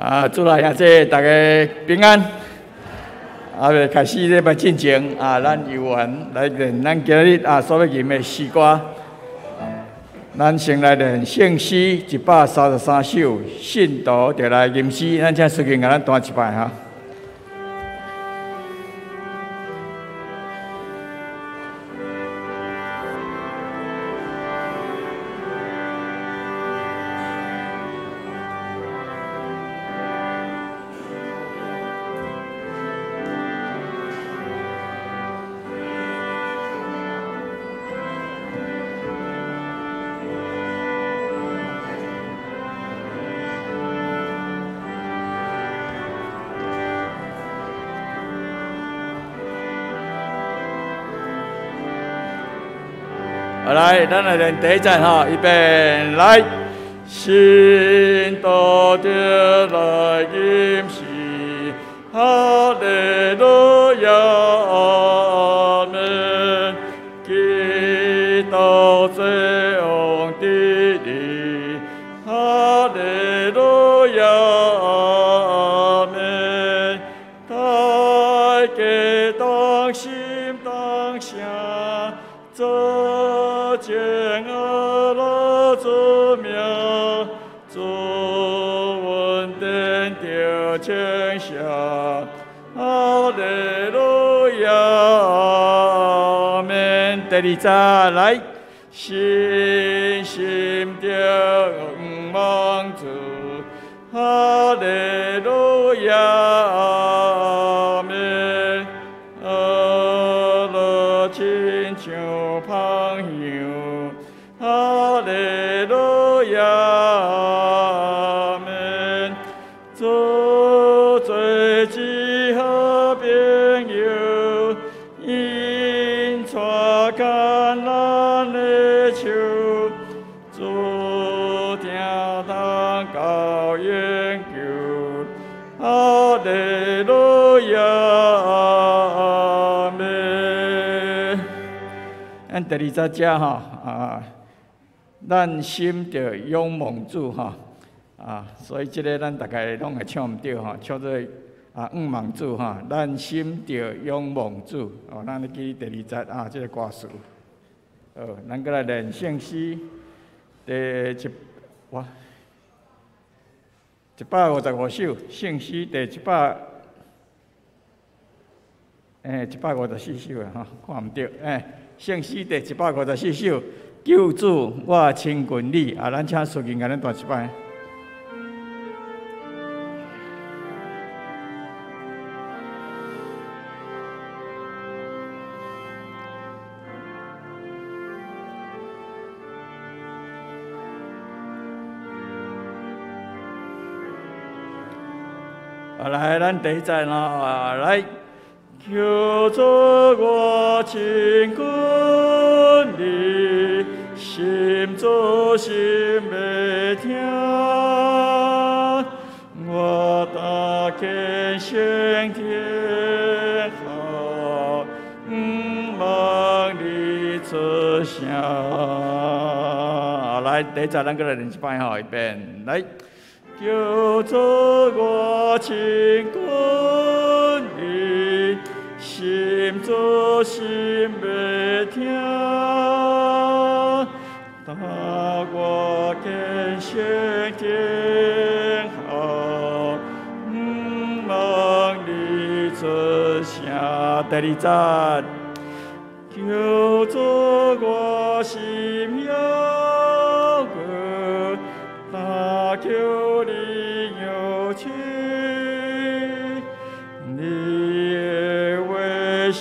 啊，主內兄弟，大家平安。啊，未開始禮拜進前啊，咱有緣來練咱今日啊所欲吟的詩歌。咱先來練聖詩133首，信徒就來吟詩。咱請司琴共咱彈一擺哈。來，咱來練第一節吼，預備來，信徒著來吟詩，哈利路亞，阿們，基督做王佇裡，哈利路亞，阿們，大家同心同聲，做見阿拉主名，主恩典著稱謝，哈利路亞，阿們。第二節來，信心著仰望主，哈利路亞，阿們。阿拉親像芳香，哈利路亞，阿們。主做至好朋友，𪜶帶牽咱的手，注定通到永久，哈利路亞，阿們。咱第二節遮吼啊，咱心著仰望主吼啊，所以這个咱大概攏會唱毋著吼，唱做啊仰望主吼，咱心著仰望主哦，咱記第二節啊，這个歌詞。好，咱閣來練聖詩第一哇155首，聖詩第一百154首啊，吼，看毋著欸。聖詩第154首，救主，我親近你。啊，咱請司琴共咱彈一擺。啊，來，咱第一節啦，來。求主我親近你，心做心欲聽，我大見先天好，毋望你出聲。來，第一節咱閣來練一擺吼，預備來。求主我親近你，心做心欲聽，帶我見先天好，毋望你出聲。第二節，求主我心猶固，但求你有趣，你的話是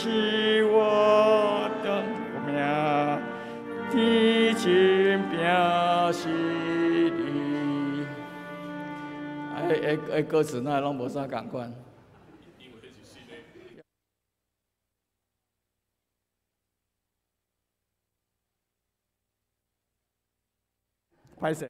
我的命，天真拼是你。哎，歌詞哪攏無啥仝款？歹勢。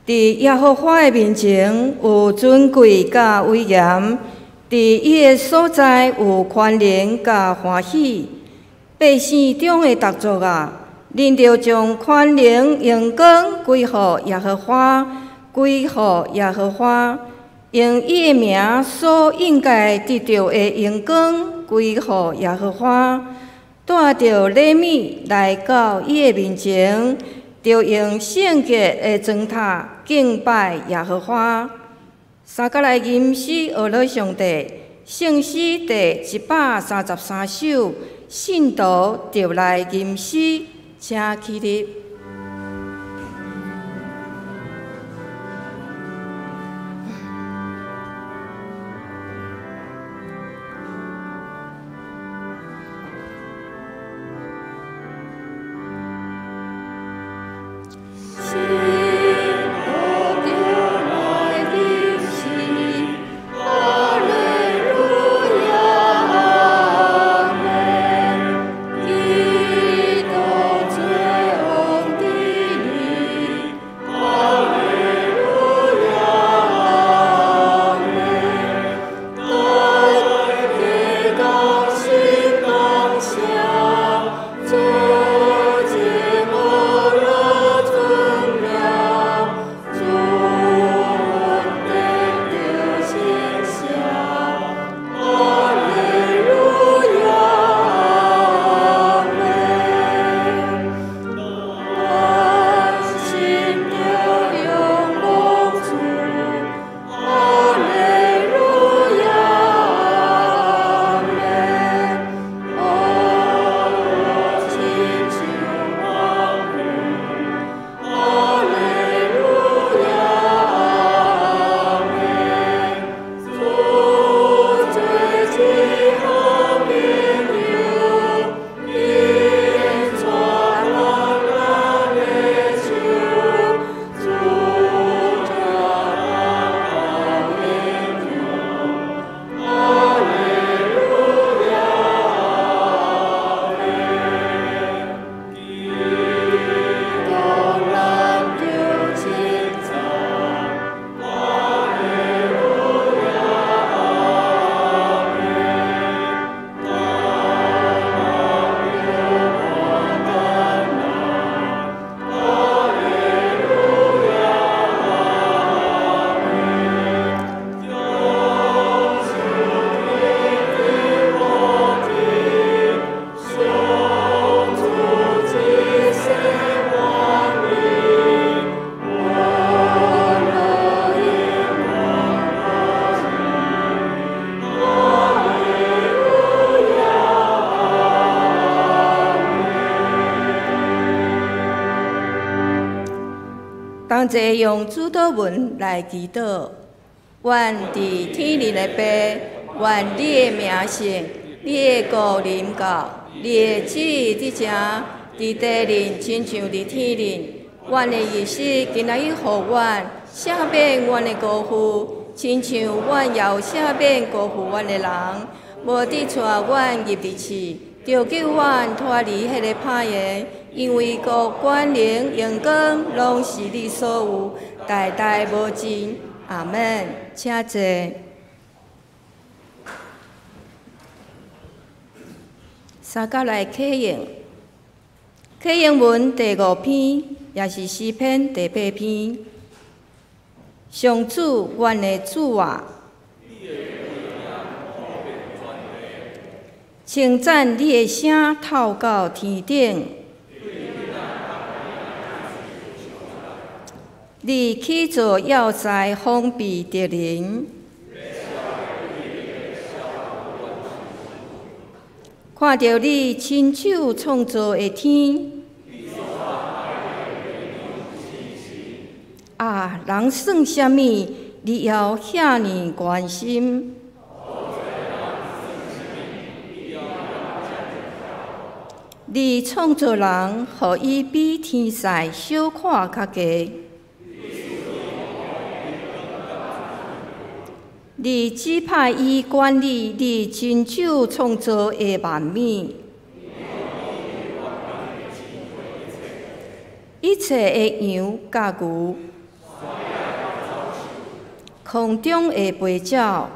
佇耶和華的面前有尊貴佮威嚴，佇伊的所在有權能佮歡喜。百姓中的逐族啊，恁著將權能榮光歸予耶和華，歸予耶和華，用伊的名所應該得著的榮光歸予耶和華。帶著禮物來到伊的面前，著用聖潔的磚塔敬拜耶和華。三角來吟詩學樂上帝，聖詩第133首，信徒著來吟詩，請起立。同齊用主禱文來祈禱。願佇天頂的父，願你的名聖，你的國臨到，你的旨意佇這，佇地面親像佇天頂。阮的日食今仔日予阮，赦免阮的辜負，親像阮也有赦免辜負阮的人。無得帶阮入佇試，著救阮脫離彼個歹的。因為國、權能、榮光，攏是你所有，代代無盡。阿們。請坐。三角來啟應，啟應文第五篇，也是詩篇第八篇。上主，阮的主啊，稱讚你的聲透到天頂。你起造要塞防備敵人，看著你親手創造的天，啊，人算啥物？你猶遐爾關心？你創造人，予伊比天使小可較低。你指派伊管理你親手創造的萬物，一切的羊佮牛，空中的飞鸟。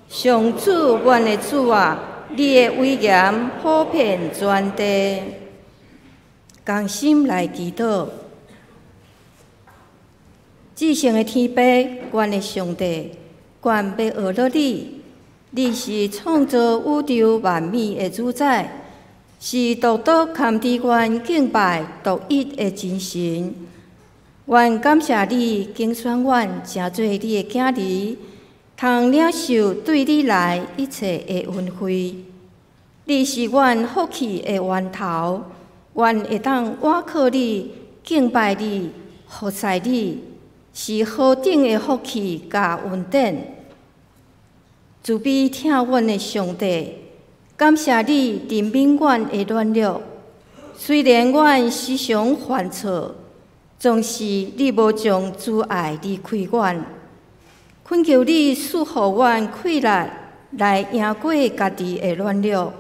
上主，阮的主啊，你的威严普遍全地。仝心來祈禱，至聖的天父，阮的上帝，阮欲學樂你。你是創造宇宙萬物的主宰，是獨獨堪得阮敬拜獨一的真神。阮感謝你揀選阮成做你的囝兒，通領受對你來一切的恩惠。你是阮福氣的源頭，阮會當倚靠你、敬拜你、服侍你，是何等的福氣佮恩典！慈悲疼阮的上帝，感謝你憐憫阮的軟弱。雖然阮時常犯錯，總是你無將慈愛離開阮。懇求你賜予阮氣力來贏過家己的軟弱，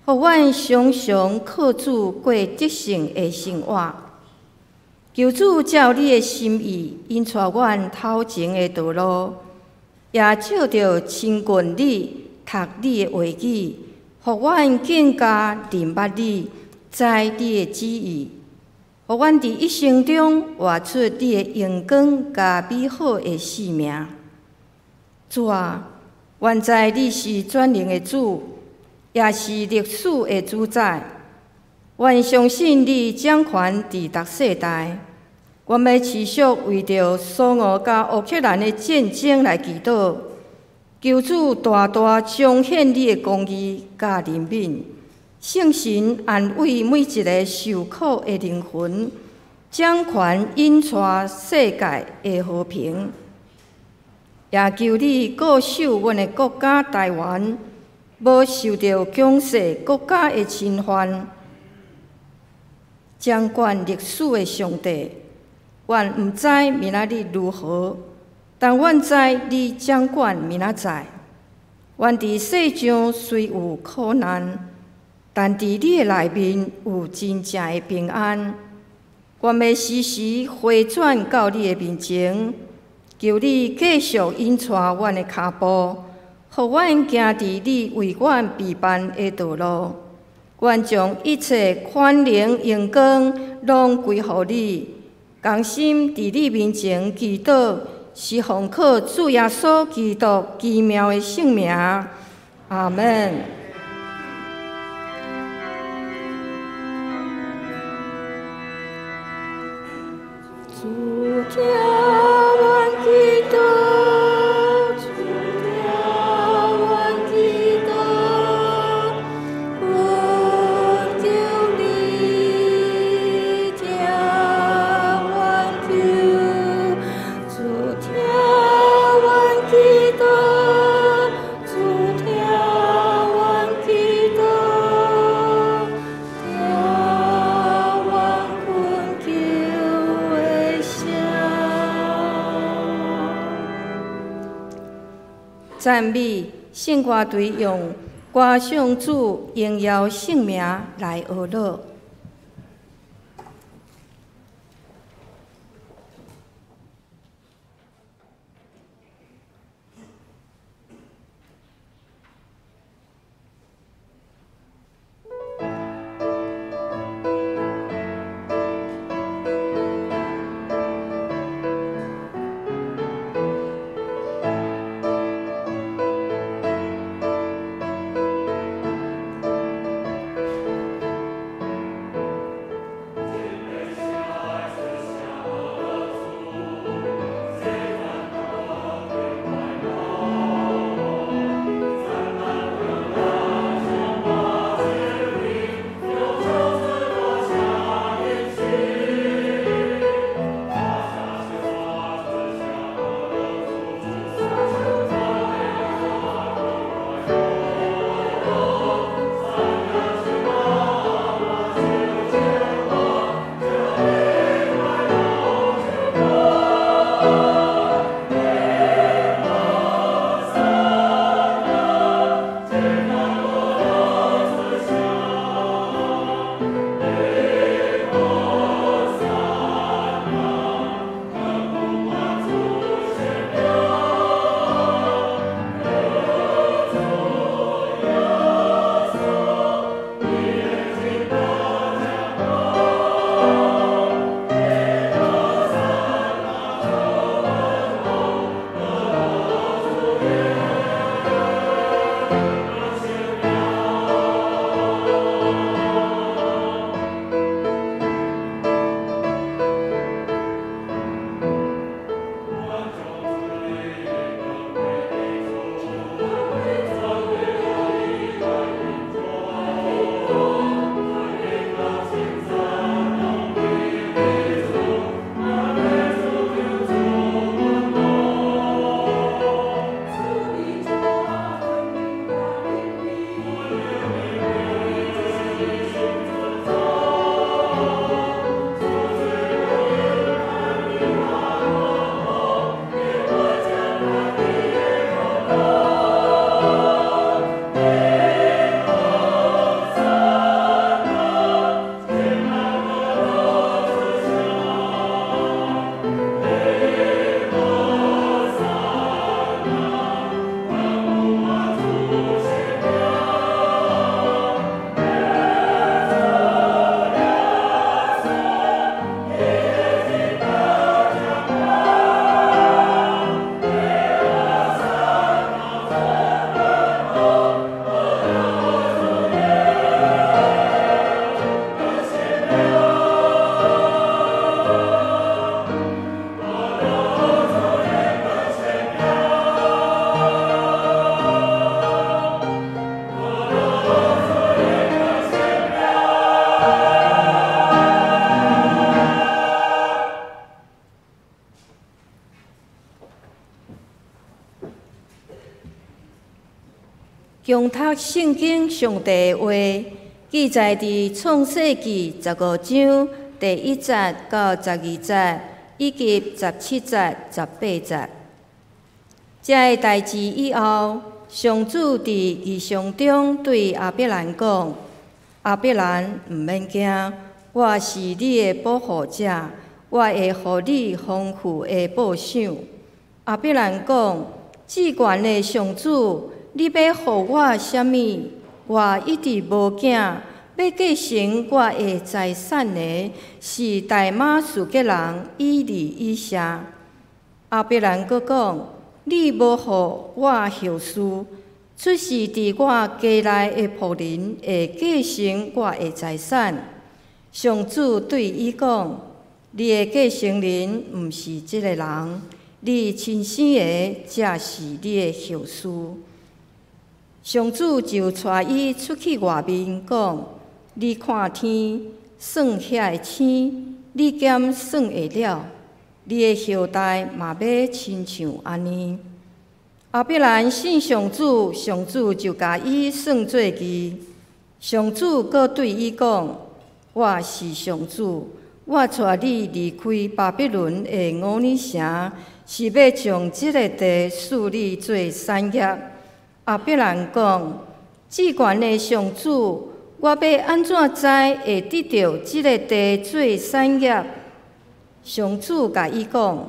予阮常常靠主過得勝的生活。求主照你的心意引帶阮頭前的道路，也藉著親近你、讀你的話語，予阮更加認捌你、知你的旨意，予阮佇一生中活出你的榮光佮美好的生命。主啊，阮知你是全能的主，也是歷史的主宰。阮相信你掌權佇逐世代。阮欲持續為著蘇俄佮烏克蘭的戰爭來祈禱，求主大大彰顯你的公義佮憐憫，聖神安慰每一个受苦的靈魂，掌權引帶世界的和平。也求你固守阮的國家台灣，無受著強勢國家的侵犯。掌管歷史的上帝，阮毋知明仔日如何，但阮知你掌管明仔載。阮佇世上雖有苦難，但佇你的內面有真正的平安。阮欲時時回轉到你的面前，求你繼續引帶阮的跤步，予阮行佇你為阮備辦的道路。阮將一切權能榮光攏歸予你，仝心佇你面前祈禱，是奉靠主耶穌基督奇妙的聖名。阿們。主聽阮祈禱，主聽阮祈禱，懇求你聽阮求。主聽阮祈禱，主聽阮祈禱，聽阮懇求的聲。讚美聖歌隊用歌頌主榮耀聖名來學樂。恭讀聖經上帝話，記載佇創世記15章第1節到12節，以及17節、18節。這个代誌以後，上主佇異象中對亞伯蘭講：亞伯蘭，毋免驚，我是你的保護者，我會予你豐富的報賞。亞伯蘭講：至懸的上主，你欲予我啥物？我一直無囝，欲繼承我的財產的是大馬士革人以利以謝。亞伯蘭閣講：你無予我後嗣，出是佇我家內的僕人會繼承我的財產。上主對伊講：你的繼承人毋是這個人，你親生的才是你的後嗣。上主就帶伊出去外面，講：你看天，算遐个星，你敢算會了？你的後代嘛欲親像按呢。亞伯蘭信上主，上主就共伊算做義。上主閣對伊講：我是上主，我帶你離開巴比倫的吾珥城，是欲將這个地賜你做產業。亞伯蘭講：至懸的上主，我欲按怎知會得著這个地做產業？上主共伊講：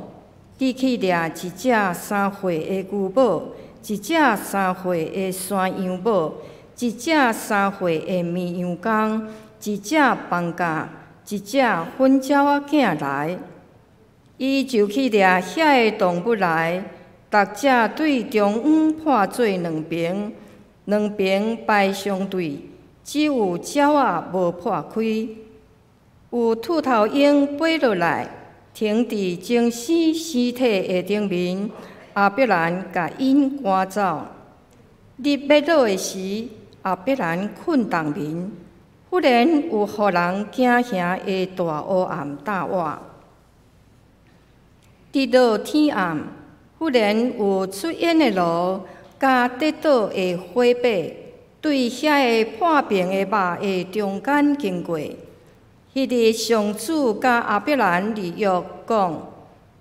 你去掠一隻3歲的牛母，一隻三歲的山羊母，一隻三歲的綿羊公，一隻斑鴿，一隻粉鳥仔囝來。伊就去掠遐个動物來，逐隻對中央破做兩爿，兩爿排相對，只有鳥仔無破開。有禿頭鷹飛落來，停佇精生屍體的頂面，亞伯蘭共𪜶趕走。日欲落的時，亞伯蘭睏冬眠，忽然有予人驚嚇的大烏暗罩倚。直到天暗，忽然有出煙的爐，佮跌倒的火把，對遐个破爿的肉的中間經過。彼日上主佮亞伯蘭立約，講：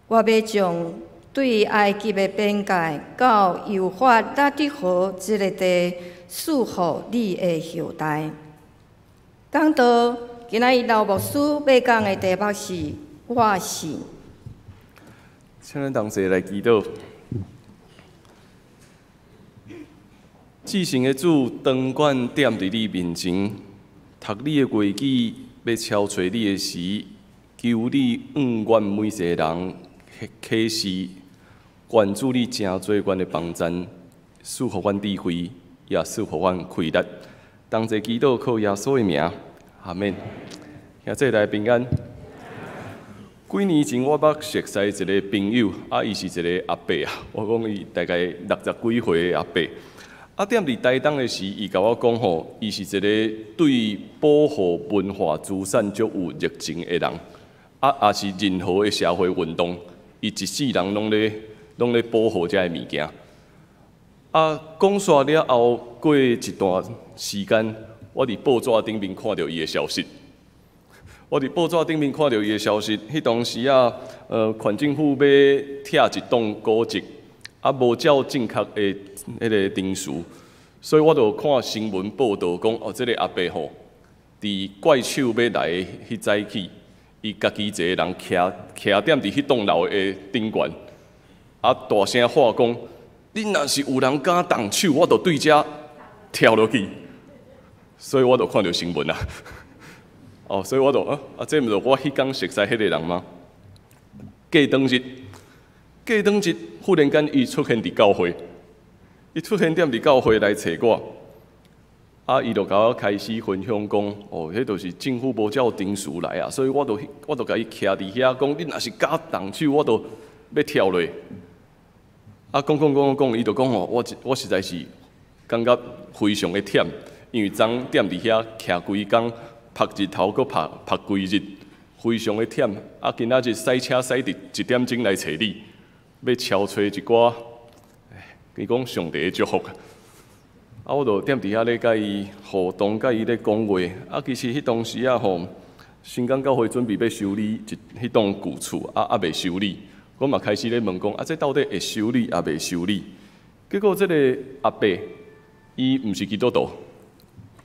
我欲將對埃及的邊界到幼發拉底河這个地賜予你的後代。講道，今仔日劉牧師欲講的題目是我信。請咱同齊來祈禱。至聖的主，長懸踮佇你面前，讀你的話語，欲敲揣你的時，求你向阮每一个人啟示，願主你成做阮的幫贊，賜予阮智慧，也賜予阮氣力。同齊祈禱，靠耶穌的名，阿們。兄弟來平安。幾年前我捌熟似一个朋友，啊，伊是一个阿伯啊，我講伊大概60幾歲的阿伯。啊，踮佇台東的時，伊共我講吼，伊是一个對保護文化資產足有熱情的人，啊，也是任何的社會運動，伊一世人攏咧保護這个物件。啊，講煞了後，過一段時間，我佇報紙頂面看著伊的消息。我佇報紙頂面看著伊的消息，彼當時啊，縣政府欲拆一棟古蹟，啊，無照正確的彼个程序，所以我就看新聞報導講，哦，這个阿伯吼，佇怪手欲來的彼早起，伊家己一个人徛徛踮佇彼棟樓的頂懸，啊，大聲喊講：恁若是有人敢動手，我就對遮跳落去。所以我就看著新聞啊。哦，所以我就啊，啊，這毋是我彼工熟似彼个人嗎？過當日，過當日，忽然間伊出現佇教會，伊出現踮佇教會來揣我，啊，伊就共我開始分享講，哦，彼就是政府無照程序來啊，所以我就共伊徛佇遐講，你若是敢動手，我就欲跳落。啊，講講講講，伊就講吼，我實在是感覺非常的忝，因為昨踮佇遐徛規工。曝日頭，閣曝曝規日，非常的忝。啊，今仔日駛車駛佇一點鐘來揣你，欲敲揣一寡，伊講上帝的祝福。啊，我就踮佇遐咧佮伊互動，佮伊咧講話。啊，其實彼當時啊吼，新港教會準備欲修理一彼棟舊厝，啊，猶未修理。我嘛開始咧問講，啊，這到底會修理抑未修理？結果這个阿伯，伊毋是基督徒，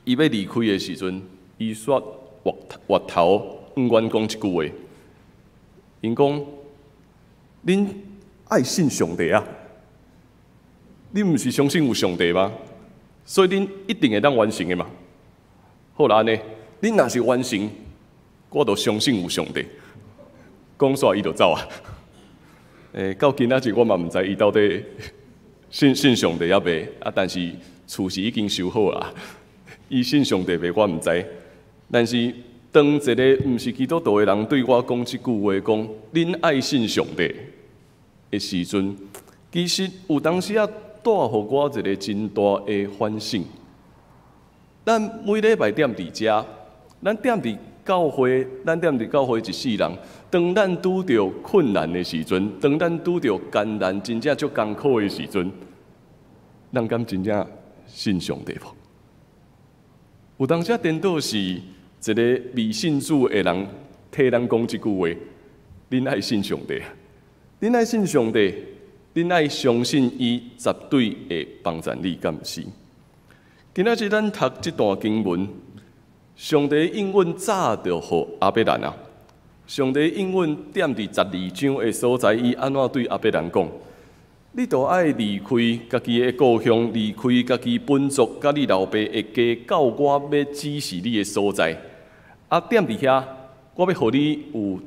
伊欲離開的時陣，伊煞回回頭向阮講一句話，𪜶講：恁愛信上帝啊？恁毋是相信有上帝嗎？所以恁一定會當完成的嘛。好啦，按呢，恁若是完成，我就相信有上帝。講煞伊就走啊。到今仔日我嘛毋知伊到底信信上帝抑未啊，但是厝是已經修好啊。伊信上帝未，我毋知。但是當一个毋是基督徒的人對我講這句話，講恁愛信上帝的時陣，其實有當時仔帶予我一个真大的反省。咱每禮拜踮佇遮，咱踮佇教會，咱踮佇教會一世人，當咱拄著困難的時陣，當咱拄著艱難、真正足艱苦的時陣，咱敢真正信上帝無？有當時顛倒是一个未信主的人替咱講這句話：恁愛信上帝，恁愛信上帝，恁愛相信伊絕對會幫贊你，敢毋是？今仔日咱讀這段經文，上帝應允早就予亞伯蘭啊！上帝應允踮佇12章的所在，伊按怎對亞伯蘭講？你著愛離開家己的故鄉，離開家己本族，佮你老爸的家，到我欲指示你的所在。啊，踮佇遐，我欲予你有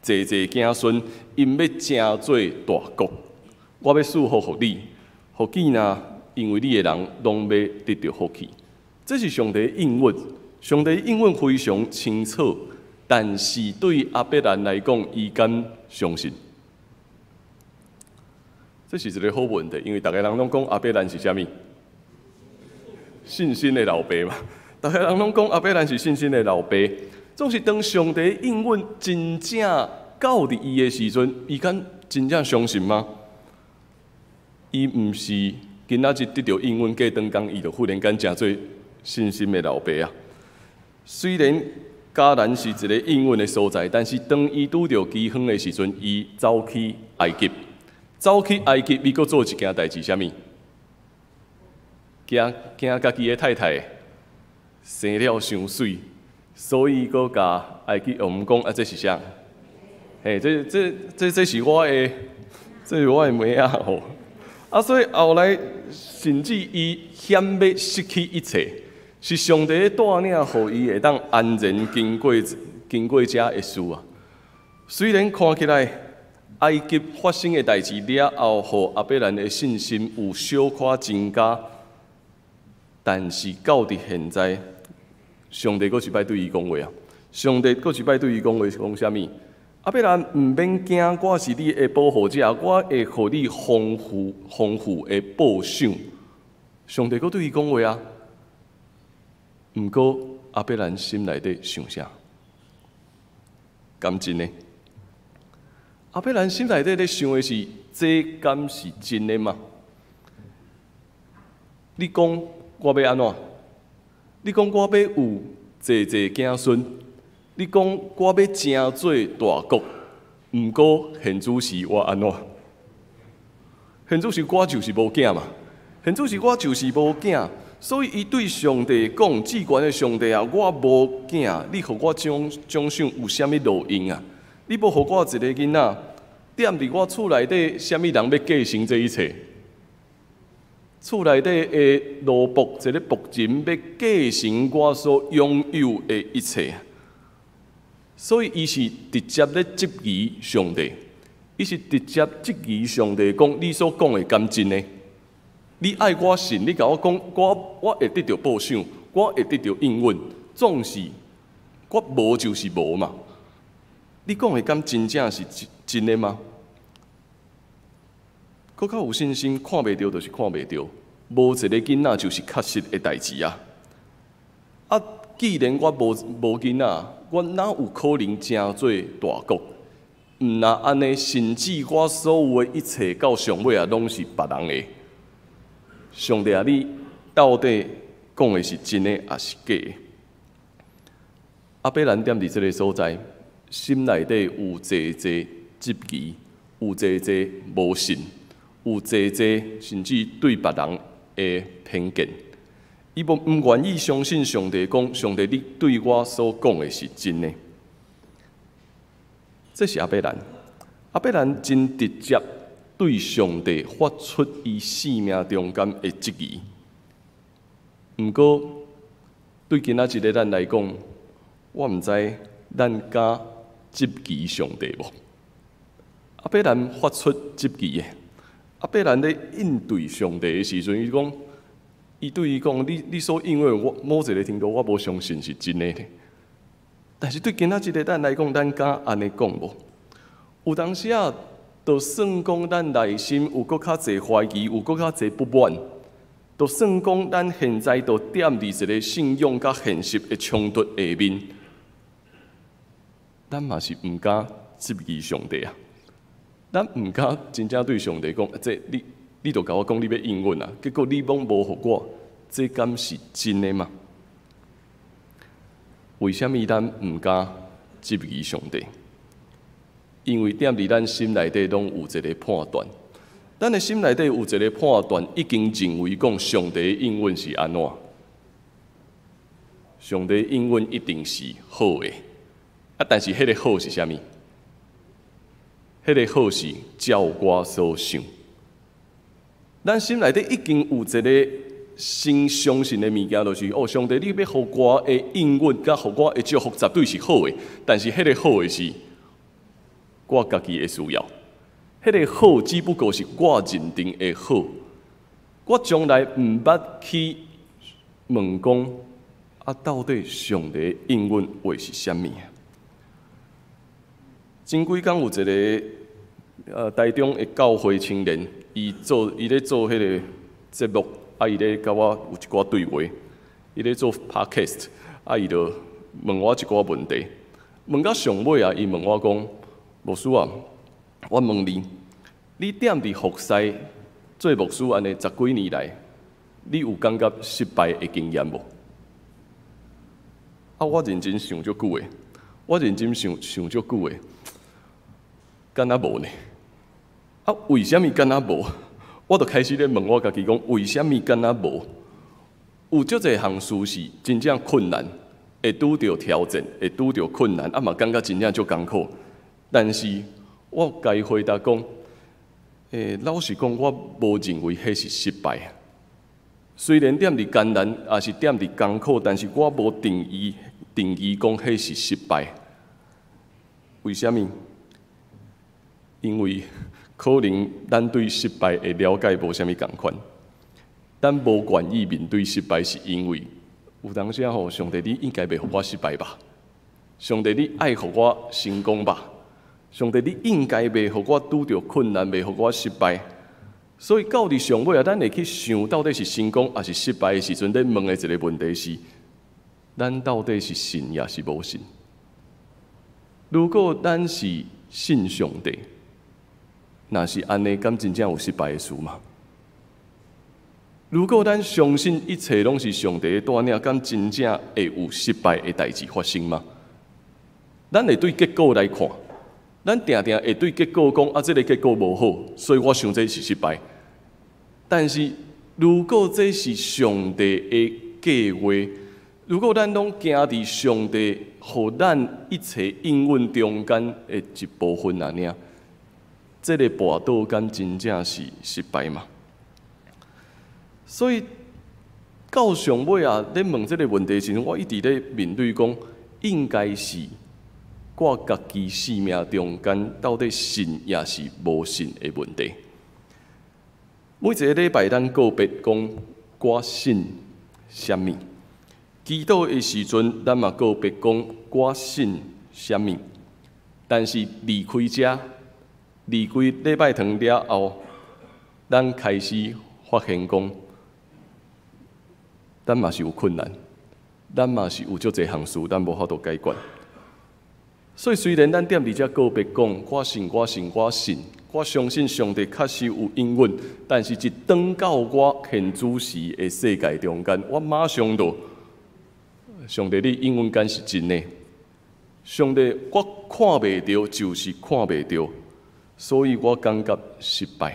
濟濟子孫，𪜶欲成做大國。我欲賜福予你，予見若因為你的人，攏欲得著福氣。這是上帝應允，上帝應允非常清楚，但是對亞伯蘭來講，伊敢相信？這是一个好問題，因為逐个人攏講亞伯蘭是啥物？信心的老爸嘛。逐个人攏講亞伯蘭是信心的老爸，總是當上帝應允真正到佇伊的時陣，伊敢真正相信嗎？伊毋是今仔日得著應允，過轉工伊就忽然間成做信心的老爸啊。雖然迦南是一个應允的所在，但是當伊拄著饑荒的時陣，伊走去埃及。走去埃及，伊閣做一件代誌，啥物？驚驚家己的太太生了傷媠，所以閣共埃及王講啊，這是啥？嘿，這是我的，這是我的妹仔吼。啊，所以後來甚至伊險欲失去一切，是上帝帶領，予伊會當安然經過這的事啊。雖然看起來，埃及發生的代誌了後，予亞伯蘭的信心有小可增加，但是到佇現在，上帝閣一擺對伊講話啊！上帝閣一擺對伊講話，講啥物？亞伯蘭毋免驚，我是你的保護者，我會予你豐富豐富的報賞。上帝閣對伊講話啊！毋過亞伯蘭心內底想啥？敢真的？亞伯蘭心內底咧想的是：這敢是真的嗎？你講我欲按怎？你講我欲有濟濟子孫？你講我欲成做大國？毋過現主時我按怎？現主時我就是無囝嘛。現主時我就是無囝，所以伊對上帝講：至懸的上帝啊，我無囝，你予我獎獎賞有啥物路用啊？你無予我一个囡仔，踮佇我厝內底，啥物人欲繼承這一切？厝內底的奴僕，一个僕人欲繼承我所擁有的一切。所以，伊是直接咧質疑上帝，伊是直接質疑上帝，講你所講的敢真的？你愛我信，你共我講，我會得著報賞，我會得著應允，總是我無就是無嘛。你講的敢真正是真真的嗎？閣較有信心，看袂著就是看袂著，無一个囡仔就是確實的代誌啊！啊，既然我無無囡仔，我哪有可能成做大國？毋若按呢，甚至我所有的一切到上尾啊，攏是別人的。上帝啊，你到底講的是真的抑是假的？亞伯蘭踮佇這个所在，心內底有濟濟質疑，有濟濟無信，有濟濟甚至對別人的偏見。伊無毋願意相信上帝講，上帝你對我所講的是真的。這是亞伯蘭，亞伯蘭真直接對上帝發出伊生命中間的質疑。毋過，對今仔日的咱來講，我毋知咱敢質疑上帝無？亞伯蘭發出質疑的，亞伯蘭咧應對上帝的時陣，伊講，伊對伊講：你所應允我某一个程度，我無相信是真的。但是對今仔日的咱來講，咱敢按呢講無？有當時啊，就算講咱內心有閣較濟懷疑，有閣較濟不滿，就算講咱現在就踮佇一个信仰佮現實的衝突下面，咱嘛是毋敢質疑上帝啊！咱毋敢真正對上帝講，這你著共我講你欲應允啊，結果你攏無予我，這敢是真的嗎？為啥物咱毋敢質疑上帝？因為踮佇咱心內底攏有一个判斷，咱的心內底有一个判斷，已經認為講上帝應允是按怎？上帝應允一定是好的，啊！但是彼个好是啥物？彼个好是照我所想。咱心內底已經有一个先相信的物件，就是哦，上帝你欲予我的應允佮予我的祝福絕對是好的，但是彼个好的是我家己的需要，彼个好只不過是我認定的好，我從來毋捌去問講啊，到底上帝應允話是啥物啊？前幾工有一个台中的教會青年，伊咧做彼个節目，啊，伊咧佮我有一寡對話，伊咧做 podcast，啊，伊就問我一寡問題，問到上尾啊，伊問我講：牧師啊，我問你，你踮佇服侍做牧師按呢十幾年來，你有感覺失敗的經驗無？啊，我認真想足久的，我認真想想足久的，敢若無呢？啊，為啥物敢若無？我就開始咧問我家己講，為啥物敢若無？有足濟項事是真正困難，會拄著挑戰，會拄著困難，啊嘛感覺真正足艱苦。但是我共伊回答講，老實講，我無認為彼是失敗。雖然踮佇艱難，抑是踮佇艱苦，但是我無定義講彼是失敗。為啥物？因為可能咱對失敗的了解無啥物仝款，咱無願意面對失敗，是因為有當時吼，上帝你應該袂予我失敗吧？上帝你愛予我成功吧？上帝你應該袂予我拄著困難，袂予我失敗。所以到佇上尾啊，咱會去想到底是成功抑是失敗的時陣，咧問的一个問題是：咱到底是信抑是無信？如果咱是信上帝，若是按呢，敢真正有失敗的事嗎？如果咱相信一切攏是上帝的帶領，敢真正會有失敗的代誌發生嗎？咱會對結果來看，咱定定會對結果講啊，這个結果無好，所以我想這是失敗。但是如果這是上帝的計劃，如果咱攏行佇上帝予咱一切應允中間的一部分爾爾，這个跋倒敢真正是失敗嗎？所以到上尾啊，咧問這个問題時陣，我一直咧面對講，應該是我家己生命中間到底信抑是無信的問題。每一个禮拜咱告別講我信啥物，祈禱的時陣咱嘛告別講我信啥物。但是離開遮，離開禮拜堂了後，咱開始發現講，咱嘛是有困難，咱嘛是有足濟項事，咱無法度解決。所以雖然咱踮佇遮告白講，我信，我信，我信，我相信上帝確實有應允，但是一轉到我現主時的世界中間，我馬上就上帝，你應允敢是真的？上帝，我看袂著，就是看袂著，所以我感覺失敗。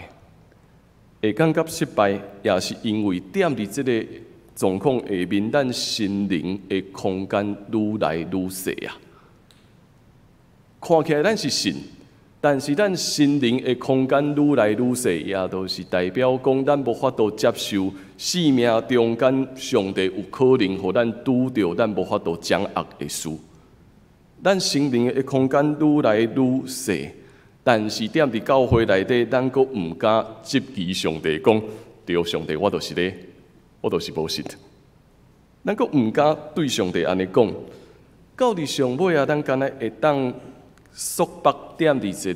會感覺失敗，也是因為踮佇這个狀況下面，咱心靈的空間愈來愈細啊。看起來咱是信，但是咱心靈的空間愈來愈細，也就是代表講，咱無法度接受生命中間上帝有可能予咱拄著咱無法度掌握的事。咱心靈的空間愈來愈細，但是踮佇教會內底，咱閣毋敢質疑上帝，講對上帝，我就是咧，我就是無信。咱閣毋敢對上帝按呢講。到佇上尾啊，咱敢若會當束縛踮佇一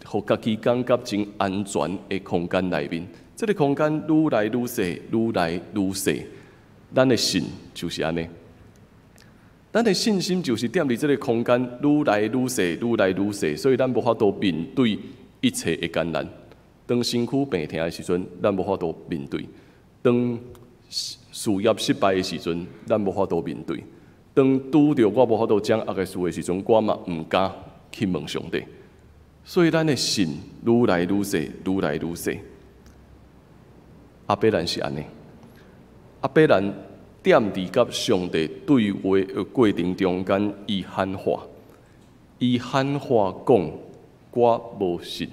個予家己感覺真安全的空間內面。這个空間愈來愈細，愈來愈細。咱的信就是按呢。咱的信心就是踮佇這个空間愈來愈細，愈來愈細，所以咱無法度面對一切的艱難。當身軀病疼的時陣，咱無法度面對；當事業失敗的時陣，咱無法度面對；當拄著我無法度掌握的事的時陣，我嘛毋敢去問上帝。所以咱的信愈來愈細，愈來愈細。亞伯蘭是按呢，亞伯蘭踮佇佮上帝對話的過程中間，伊喊話，伊喊話講，我無信。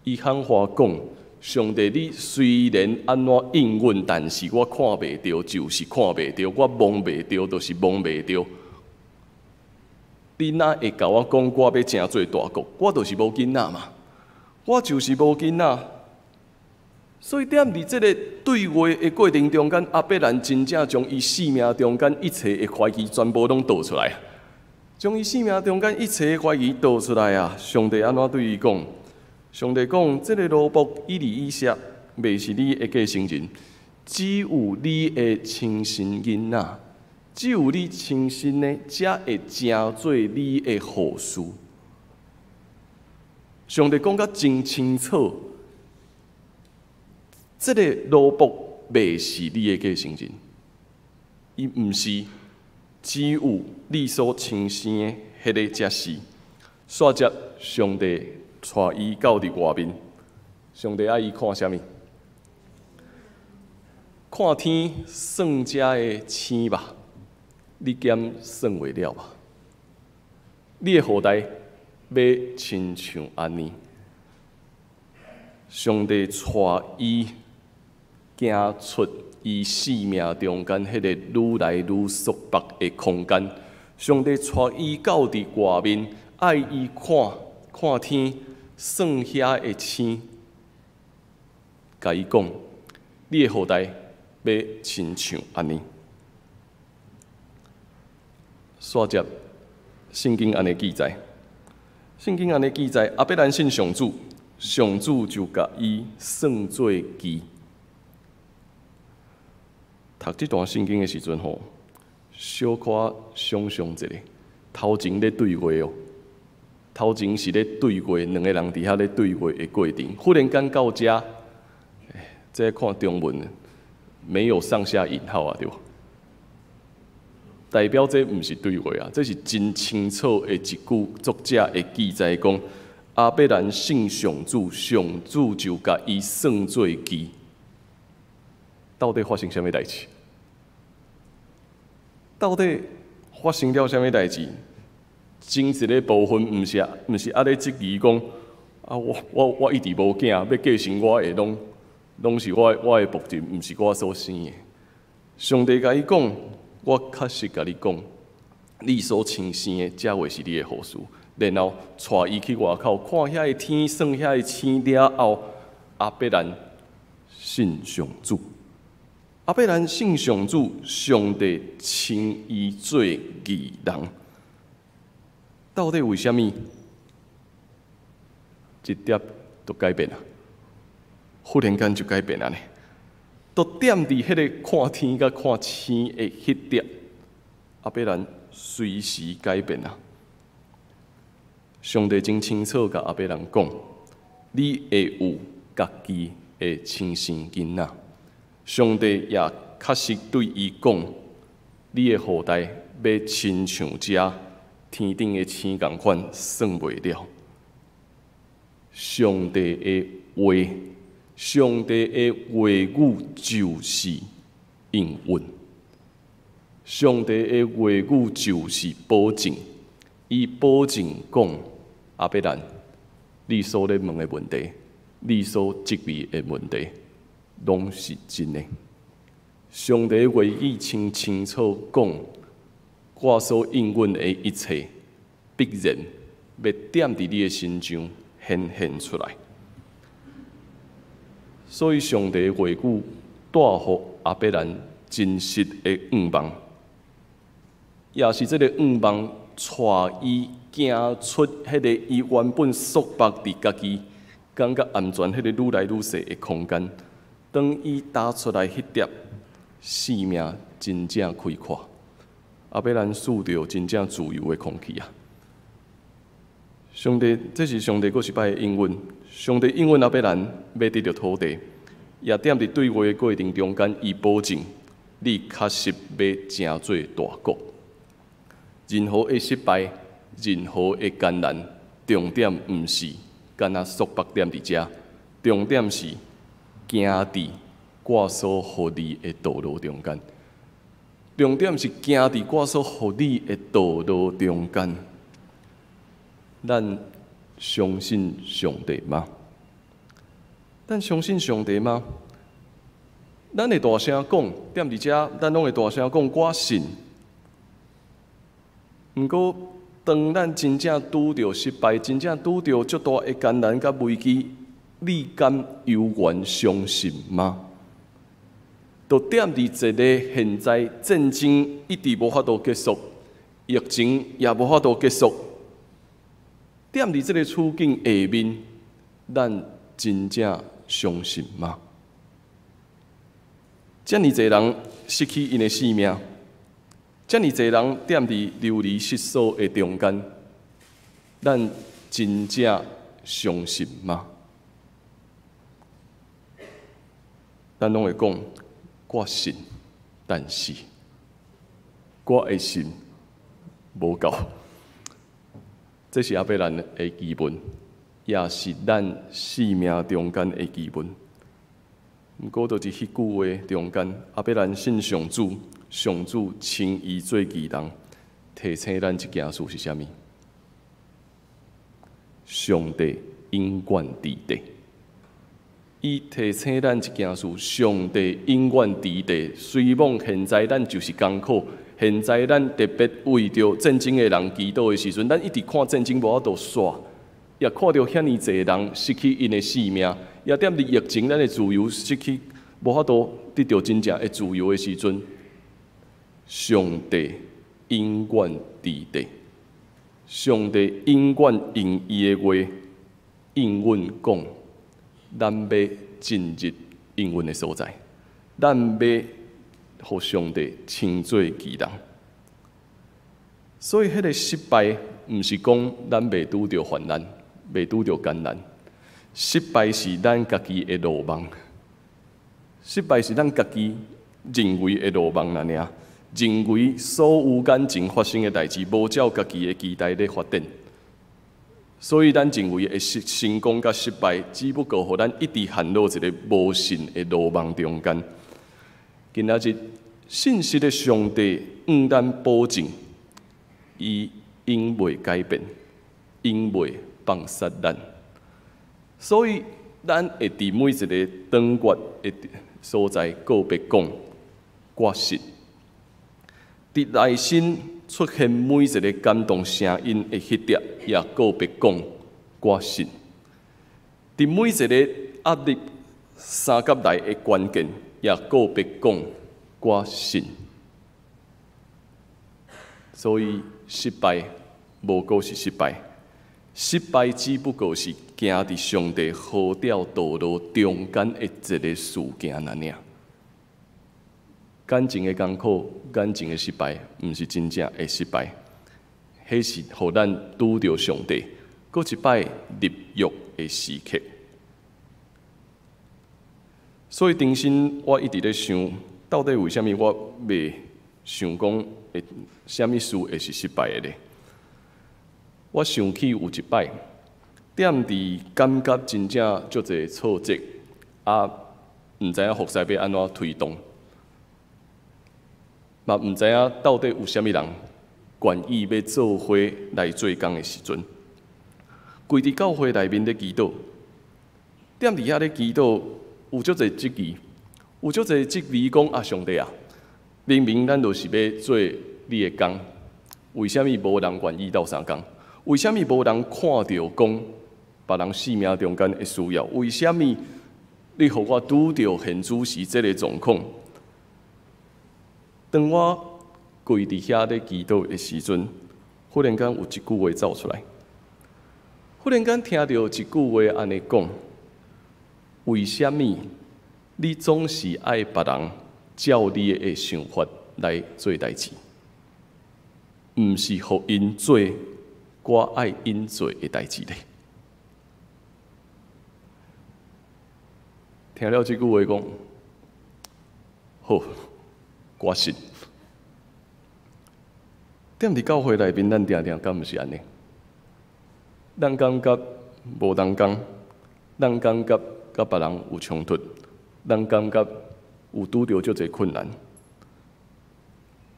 伊喊話講，上帝，你雖然按怎應允，但是我看袂著，就是看袂著，我摸袂著，就是摸袂著。你哪會共我講，我欲成做大國？我就是無囡仔嘛，我就是無囡仔。所以踮佇這个對話的過程中間，亞伯蘭真正將伊生命中間一切的懷疑全部攏倒出來，將伊生命中間一切的懷疑倒出來啊！上帝按怎對伊講？上帝講：這个奴僕以利以謝，袂是你的繼承人，只有你的親生囡仔，只有你親生的，才會成做你的後嗣。上帝講甲真清楚。這个奴僕袂是你的繼承人，伊毋是，只有你所親生的彼个才是。煞接上帝帶伊到佇外面，上帝愛伊看啥物？看天算遮的星吧，你敢算會了無？你的後代欲親像按呢？上帝帶伊行出伊生命中間彼个愈來愈束縛的空間，上帝帶伊到佇外面，愛伊看看天，算遐的星，共伊講，你的後代欲親像按呢。煞接聖經按呢記載，聖經按呢記載，亞伯蘭信上主，上主就共伊算做義。讀這段聖經的時陣吼，小可想象一下，頭前咧對話哦，頭前是咧對話，兩个人佇遐咧對話的過程，忽然間到遮，這看中文沒有上下引號啊，對無？代表這毋是對話啊，這是真清楚的一句作者的記載講，亞伯蘭信上主，上主就共伊算做義。到底發生啥物代誌？到底發生了啥物代誌？前一个部分毋是猶咧質疑講啊，我一直無囝，欲繼承我的攏是我的僕人，毋是我所生的。上帝共伊講，我確實共你講，你所親生的，才會是你的後嗣。然後帶伊去外口看遐个天，算遐个星了後，亞伯蘭信上主。亞伯蘭信上主，上帝稱伊做義人。到底為啥物？一點就改變啊！忽然間就改變啊呢！都踮佇彼个看天佮看星的彼點，亞伯蘭隨時改變啊！上帝真清楚共亞伯蘭講，你會有家己的親生囡仔。上帝也確實對伊講，你的後代欲親像這天頂的星仝款，算袂了。上帝的話，上帝的話語就是應允。上帝的話語就是保證，伊保證講，亞伯蘭，你所咧問的問題，你所質疑的問題，攏是真的。上帝的話語清清楚講，我所應允的一切，必然欲踮佇你的身上顯現出來。所以，上帝的話語帶予亞伯蘭真實的向望，也是這个向望帶伊行出彼个伊原本束縛佇家己，感覺安全彼个愈來愈細的空間。當伊踏出來彼粒，生命真正開闊，亞伯蘭嗅著真正自由的空氣啊！上帝，這是上帝閣一擺的應允。上帝應允亞伯蘭欲得著土地，也踮佇對話的過程中間，伊保證你確實欲成做大國。任何的失敗，任何的艱難，重點毋是干焦束縛踮佇遮，重點是行佇我所予你的道路中間。重點是行佇我所予你的道路中間。咱相信上帝嗎？咱相信上帝嗎？咱會大聲講，踮佇遮，咱攏會大聲講，我信。毋過，當咱真正拄著失敗，真正拄著足大的艱難佮危機，你敢猶原相信嗎？就踮佇一个現在戰爭一直無法度結束，疫情也無法度結束，踮佇這个處境下面，咱真正相信嗎？遮爾濟人失去𪜶的性命，遮爾濟人踮佇流離失所的中間，咱真正相信嗎？咱攏會講，我信，但是我的信無夠。這是亞伯蘭的疑問，也是咱生命中間的疑問。毋過，就是彼句話中間，亞伯蘭信上主，上主稱伊做義人，提醒咱一件事是啥物？上帝永遠佇地。伊提醒咱一件事：上帝永遠佇地。雖罔現在咱就是艱苦，現在咱特別為著戰爭的人祈禱的時陣，咱一直看戰爭無法度煞，也看著遐爾濟人失去𪜶的性命，也踮佇疫情，咱的自由失去，無法度得著真正的自由的時陣，上帝永遠佇地，上帝永遠用伊的話應允講，咱欲進入應允的所在，咱欲予上帝稱做義人。所以，彼个失敗毋是講咱袂拄著患難，袂拄著艱難。失敗是咱家己的魯莽，失敗是咱家己認為的魯莽爾。認為所有眼前發生的代誌，無照家己的期待咧發展。所以，咱認為的成功佮失敗，只不過予咱一直陷落一个無信的魯莽中間。今仔日信實的上帝向咱保證，伊永袂改變，永袂放殺咱。所以，咱會佇每一个當月的所在告別講，我信。佇內心出現每一个感動聲音的彼粒，也告別講，我信。佇每一个壓力相佮來的關鍵，也告別講，我信。所以失敗無閣是失敗，失敗只不過是行佇上帝好條道路中間的一个事件爾。眼前的艱苦，眼前的失敗，毋是真正的失敗，彼是予咱拄著上帝。閣一擺立約的時刻。所以，重新我一直咧想，到底為啥物我袂想講會啥物事會是失敗的咧？我想起有一擺，踮佇感覺真正足濟挫折，啊，毋知影服侍欲按怎推動，嘛毋知影到底有啥物人願意欲做伙來做工的時陣，跪佇教會內面咧祈禱，踮佇遐咧祈禱，有足濟質疑，有足濟質疑講啊，上帝啊，明明咱就是欲做你的工，為啥物無人願意鬥相共？為啥物無人看著講別人生命中間的需要？為啥物你予我拄著現此時這个狀況？當我跪佇遐咧祈禱的時陣，忽然間有一句話走出來，忽然間聽著一句話按呢講：為啥物你總是愛別人照你的想法來做代誌？毋是予𪜶做我愛𪜶做的代誌咧？聽了這句話講，好，我信。踮佇教會內面，咱定定敢毋是按呢？咱感覺無同工，咱感覺佮別人有衝突，咱感覺有拄著足濟困難。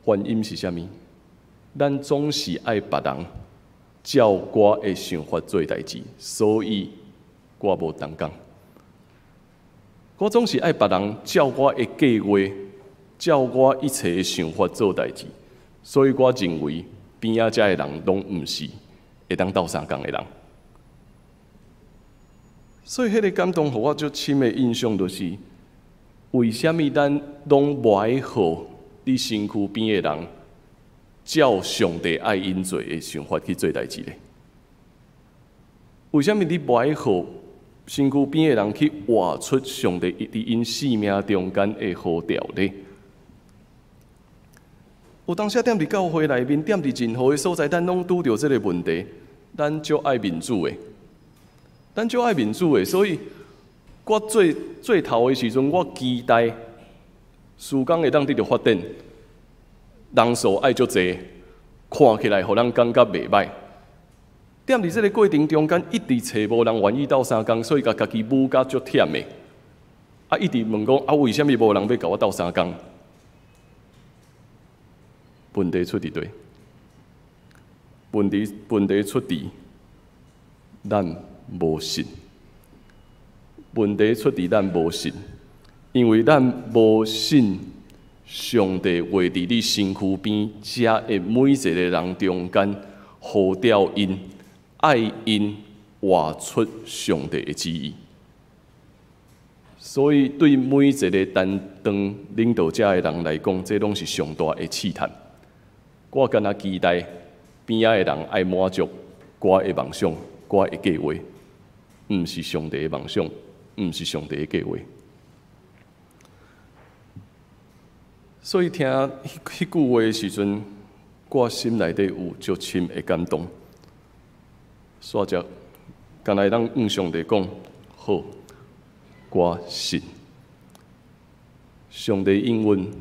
原因是啥物？咱總是愛別人照我的想法做代誌，所以我無同工。我總是愛別人照我的計劃，照我一切的想法做代誌，所以我認為邊仔遮的人攏毋是會當鬥相共的人。所以，彼个感動予我足深的印象，就是為啥物咱攏無愛予佇身軀邊的人照上帝愛𪜶做的想法去做代誌咧？為啥物你無愛予身軀邊的人去活出上帝佇𪜶生命中間的呼召咧？有當時踮佇教會內面，踮佇任何的所在，咱攏拄著這个問題。咱足愛面子的，咱足愛面子的，所以我做做頭的時陣，我期待事工會當得著發展，人數愛足濟，看起來予人感覺袂䆀。踮佇這个過程中間，一直揣無人願意鬥相共，所以共家己舞甲足忝的。啊，一直問講啊，為啥物無人欲共我鬥相共？問題出佇佗？問題出佇咱無信。問題出佇咱無信，因為咱無信上帝畫佇你身軀邊遮的每一个人中間，呼召𪜶，愛𪜶活出上帝的旨意。所以，對每一個擔當領導者的人來講，這攏是上大的試探。我敢若期待邊仔的人愛滿足我的夢想、我的計劃，毋是上帝的夢想，毋是上帝的計劃。所以聽彼句話的時陣，我心內底有足深的感動。煞則，敢若會當向上帝講：好，我信。上帝應允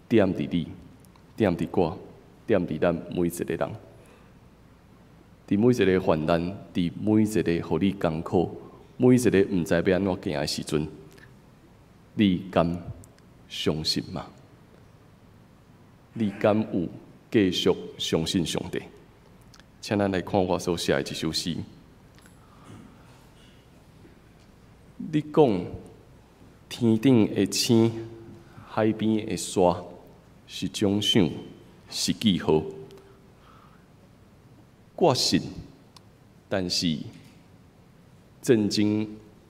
踮佇你，踮佇我，踮佇咱每一个人。佇每一个患難，佇每一個予你艱苦，每一个毋知欲按怎行的時陣，你敢相信嗎？你敢有繼續相信上帝？請咱來看我所寫的這首詩。你講天頂的星，海邊的沙，是獎賞，是記號。我信，但是戰爭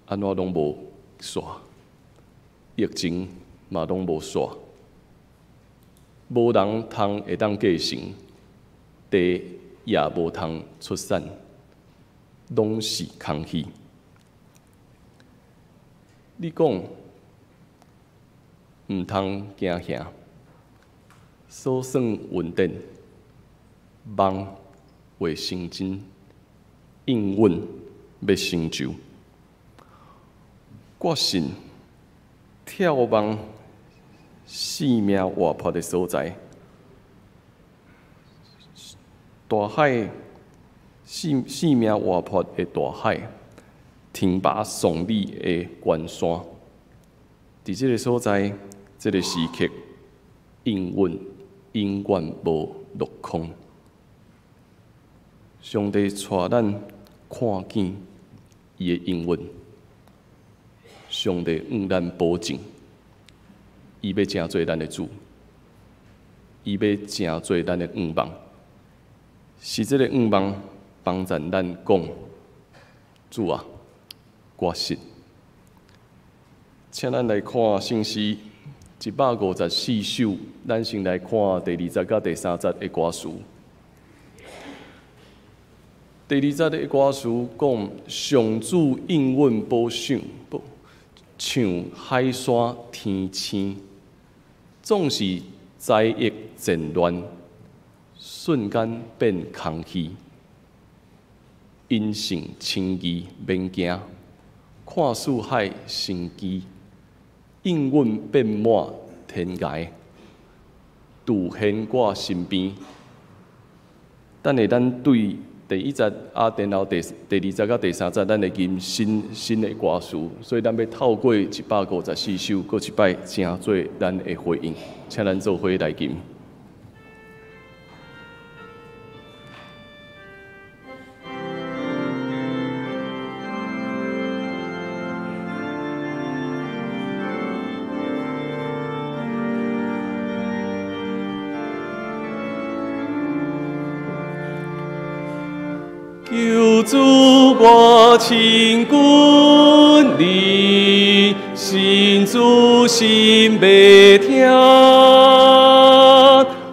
按怎攏無煞，疫情嘛攏無煞，無人通會當繼承，地也無通出產，攏是空虛。你講毋通驚嚇，所算穩定，夢會成真，應允欲成就。我信眺望性命活潑的所在，大海性命活潑的大海，挺拔聳立的關山，佇這个所在，這个時刻，應允永遠無落空。上帝帶咱看見伊的應允，上帝向咱保證，伊欲成做咱的主，伊欲成做咱的向望，是這个向望幫助咱講，主啊，我信。請咱來看聖詩154首，咱先來看第二節佮第三節的歌詞。第二節的歌詞講：上主應允保守，像海山天星，總是災厄戰亂，瞬間變空虛。因信稱義免驚，看四海生機，應允變滿天涯，獨現我身邊。等下咱對第一節啊，然後第二節佮第三節，咱會吟新的歌詞，所以咱欲透過154首，閣一擺成做咱的回應，請咱做伙來吟。求主我親近你，信主心袂疼，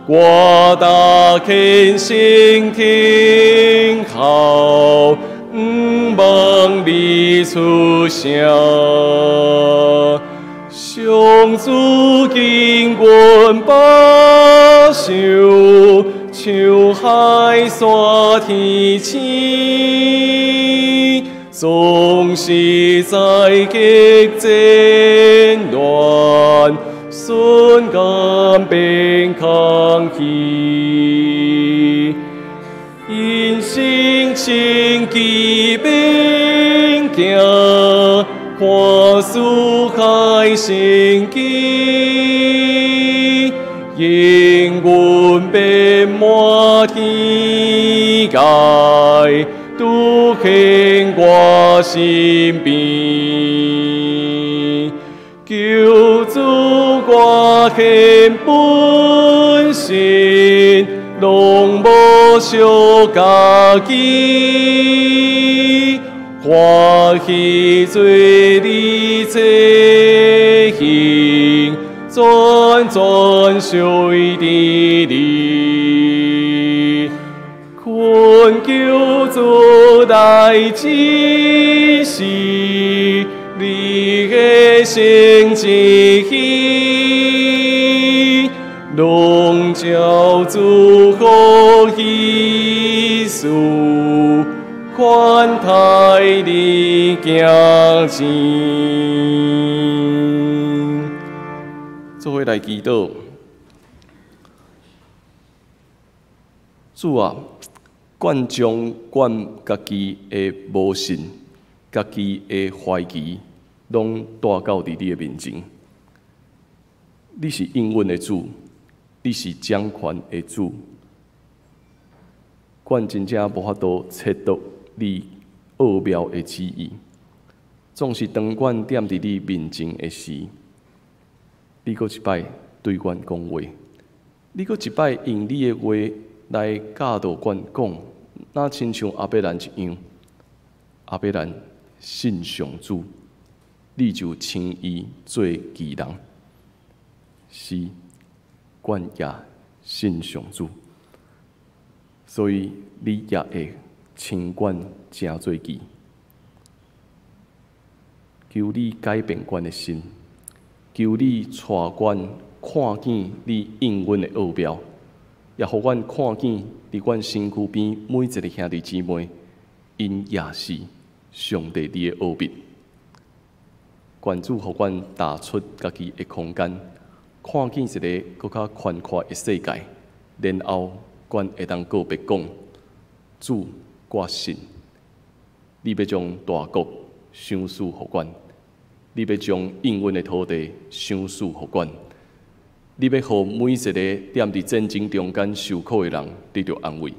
我大虔誠聽候，向望你出聲。上主應允保守，像海山天星，總是在極戰亂，瞬間變空虛。因信稱義免驚，看四海生機，應允遍滿天涯，獨現我身邊。求主我獻本身，攏無小家己，歡喜做你這行，轉轉隨佇你。懇求主來指示你的聖旨意，籠罩祝福意思，寬待你行前。做伙來祈禱，主啊，阮將阮家己的無信、家己的懷疑，攏帶到佇你的面前。你是應允的主，你是掌權的主。阮真正無法度測度你奧妙的旨意，總是當阮踮佇你面前的時，你閣一擺對阮講話，你閣一擺用你的話來教導阮講，若親像亞伯蘭一樣，亞伯蘭信上主，你就稱伊做義人。是，阮也信上主，所以你也會稱阮成做義。求你改變阮的心，求你帶阮看見你應允的奧妙，也予阮看見佇阮身軀邊每一个兄弟姊妹， 𪜶也是上帝你的奧秘。願主予阮踏出家己的空間，看見一个閣較寬闊的世界，然後阮會當告白講：主，我信，你欲將大國賞賜予阮，你欲將應允的土地賞賜予阮，你欲予每一个踮佇戰爭中間受苦的人得著安慰，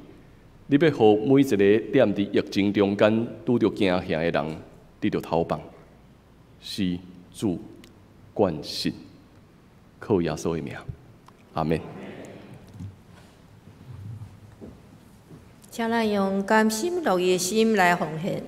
你欲予每一个踮佇疫情中間拄著驚嚇的人得著透放。是主，阮信，靠耶穌的名，阿們。請咱用甘心樂意的心來奉獻。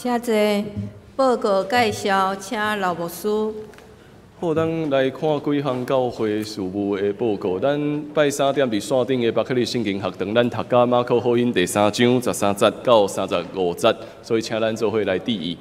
請坐。報告介紹，請劉牧師。好，咱來看幾項教會事務的報告。咱拜三點佇線頂的伯克利聖經學堂，咱讀甲馬可福音第三章十三節到三十五節，所以請咱做伙來注意。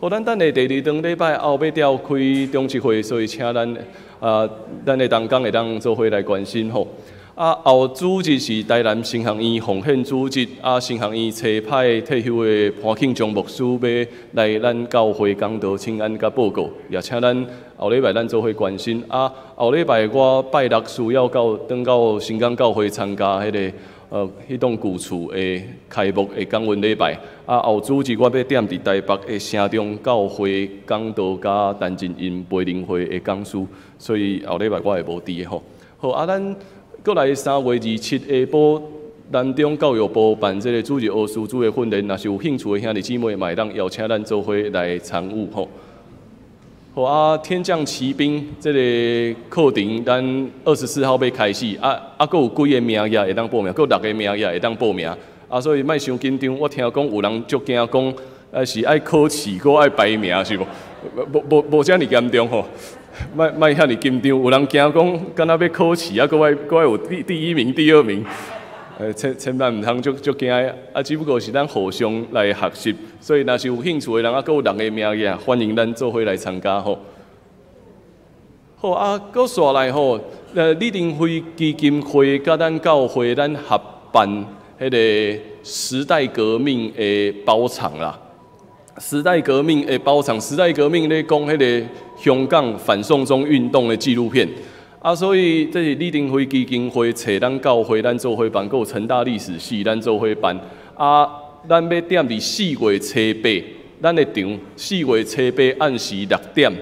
好，咱等下第二頓禮拜後欲調開長執會，所以請咱啊，咱的同工會當做伙來關心吼。啊，後主日是台南神學院奉獻主日，啊，神學院差派退休的潘慶忠牧師欲來咱教會講道、請安佮報告，也請咱後禮拜咱做伙關心。啊，後禮拜我拜六需要到轉到新港教會參加彼个彼棟舊厝的開幕的感恩禮拜。啊，後主日我欲踮佇台北的城中教會講道佮陳進英培靈會的講師，所以後禮拜我會無佇的吼。好，啊，咱閣來3月27下晡，南中教育部辦這个主日學師資的訓練，若是有興趣的兄弟姊妹，嘛會當邀請咱做伙來參與吼。好啊，天降奇兵這个課程，咱24號欲開始，啊，閣有幾个名額會當報名，閣有六个名額會當報名。啊，啊，所以莫傷緊張。我聽講有人足驚講，是愛考試，閣愛排名是無？無無無遮爾嚴重吼，莫莫遐爾緊張。有人驚講，敢若欲考試啊，閣愛閣愛有第一名、第二名。千千萬毋通足足驚的，啊，只不過是咱互相來學習，所以若是有興趣的人，啊，閣有六个名額，歡迎咱做伙來參加吼。好啊，閣紲來吼，李登輝基金會佮咱教會咱合辦彼个時代革命的包場啦。時代革命的包場，時代革命咧講彼个香港反送中運動的紀錄片。啊，所以這是李登輝基金會揣咱教會，咱做伙辦，閣有成大歷史系咱做伙辦。啊，咱欲踮佇四月初八，咱的場四月初八暗時六點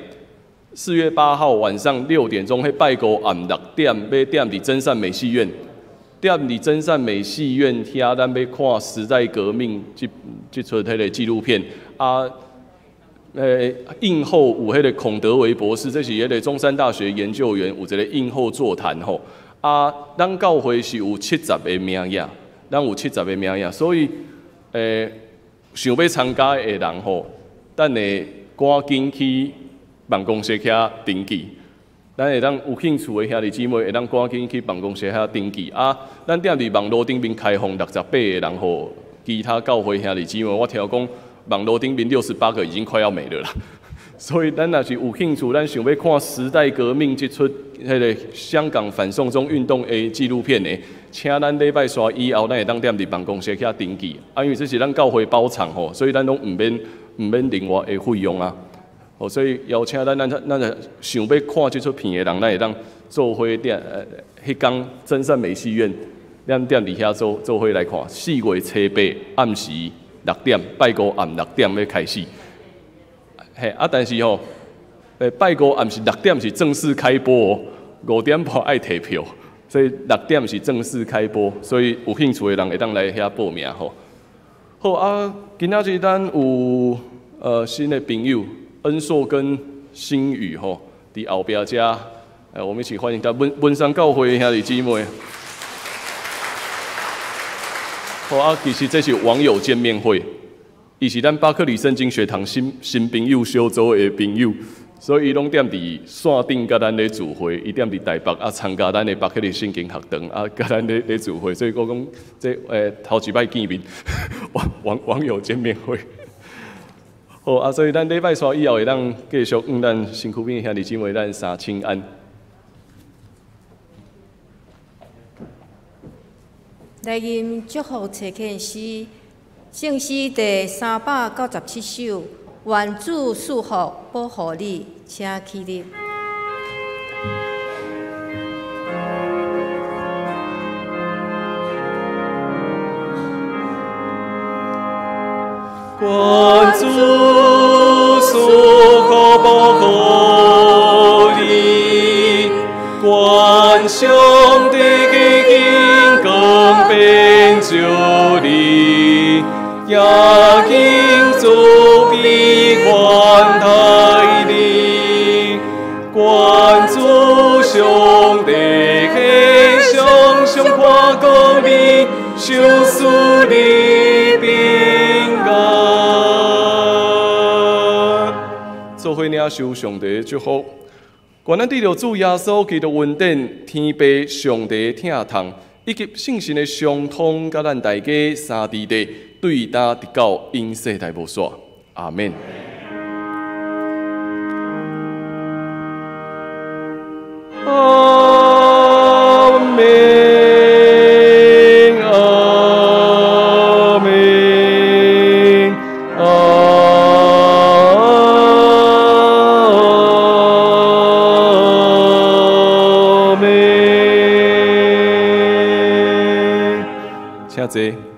，4月8號晚上6點鐘，彼拜五暗六點，欲踮佇真善美戲院，踮佇真善美戲院遐，咱欲看時代革命這這齣彼个紀錄片。啊。映後有彼个孔德維博士，這是彼个中山大學研究員，有一个映後座談吼。啊，咱教會是有七十个名額，咱有七十个名額，所以想欲參加的人吼，等下趕緊去辦公室遐登記。咱會當有興趣的兄弟姊妹，會當趕緊去辦公室遐登記。啊，咱踮佇網路頂面開放68個人予其他教會兄弟姊妹，我聽講。網路頂面68個已經快要沒了啦，所以咱若是有興趣，咱想欲看時代革命這齣彼个香港反送中運動的紀錄片的，請咱禮拜紲以後，咱會當踮佇辦公室遐登記。啊，因為這是咱教會包場吼，所以咱攏毋免另外的費用啊。吼，所以邀請咱想欲看這齣片的人，咱會當做伙踮彼工真善美戲院，咱踮佇遐做做伙來看。四月初八暗時六點，拜五暗六點欲開始。嘿，啊，但是吼，拜五暗時六點是正式開播哦，5點半愛提票，所以六點是正式開播，所以有興趣的人會當來遐報名吼。好啊，今仔日咱有新的朋友恩碩跟新宇吼，佇後壁遮，我們一起歡迎他文文山教會兄弟姊妹。好啊，其實這是網友見面會，伊是咱巴克禮聖經學堂新新朋友小組的朋友，所以伊攏踮佇線頂佮咱咧聚會，伊踮佇台北啊參加咱的巴克禮聖經學堂啊，佮咱咧咧聚會，所以我講這頭一擺見面，網網網友見面會。好啊，所以咱禮拜紲以後會當繼續向咱身軀邊兄弟姊妹咱三請安。來吟祝福冊遣詩，聖詩第397首，願主賜福保護你，請起立。願主賜福保護你，願上帝的金光遍照你，也經慈悲寬待你。願主上帝的雙雙看顧你，賞賜你平安。做伙領受上帝的祝福。願咱得著主耶穌基督恩典、天父上帝疼痛，以及聖神的相通，佮咱大家三弟弟對今直到永世代無煞。阿們。阿們，阿們，阿們。請坐。